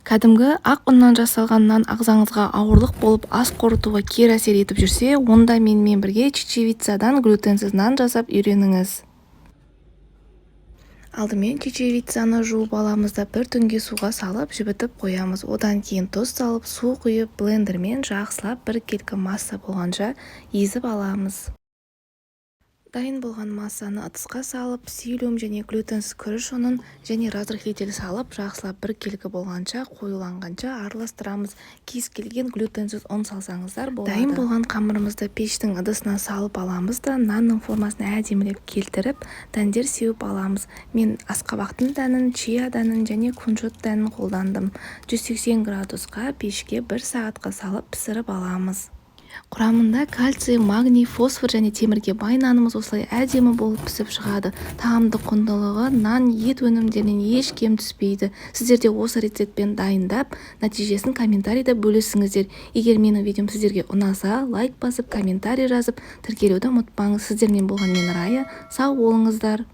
Кәдімгі ақ ұннан жасалған нан ағзаңызға ауырлық болып, ас қорытуға кері әсер етіп жүрсе, онда менімен бірге чечевицадан глютенсіз нан жасап үйреніңіз. Алдымен чечевицаны жуып аламыз да, бір түнге суға салып жібітіп қоямыз. Одан кейін тұз салып, су құйып, блендермен жақсылап біркелкі масса болғанша езіп аламыз. Дайын болған массаны ыдысқа салып, псилиум және глютенсіз күріш ұнын және разрыхлитель салып, жақсылап біркелкі болғанша, қоюланғанша араластырамыз. Кез келген глютенсіз ұн салсаңыздар болады. Дайын болған қамырымызды пештің ыдысына салып аламыз да, нанның формасын әдемілеп келтіріп, дәндер сеуіп аламыз. Мен асқабақтың дәнін, чиа дәнін және кунжут дәнін қолдандым. 180 градусқа пешке бір сағатқа салып пісіріп аламыз. Құрамында кальций, магний, фосфор және темірге бай нанымыз осылай әдемі болып пісіп шығады. Тағамдық құндылығы нан, ет өнімдерінен еш кем түспейді. Сіздер де осы рецептпен дайындап, нәтижесін комментарийда бөлісіңіздер. Егер менің видеом сіздерге ұнаса, лайк басып, комментарий жазып, тіркелуді ұмытпаңыз. Сіздермен болған мен, Рая. Сау болыңыздар.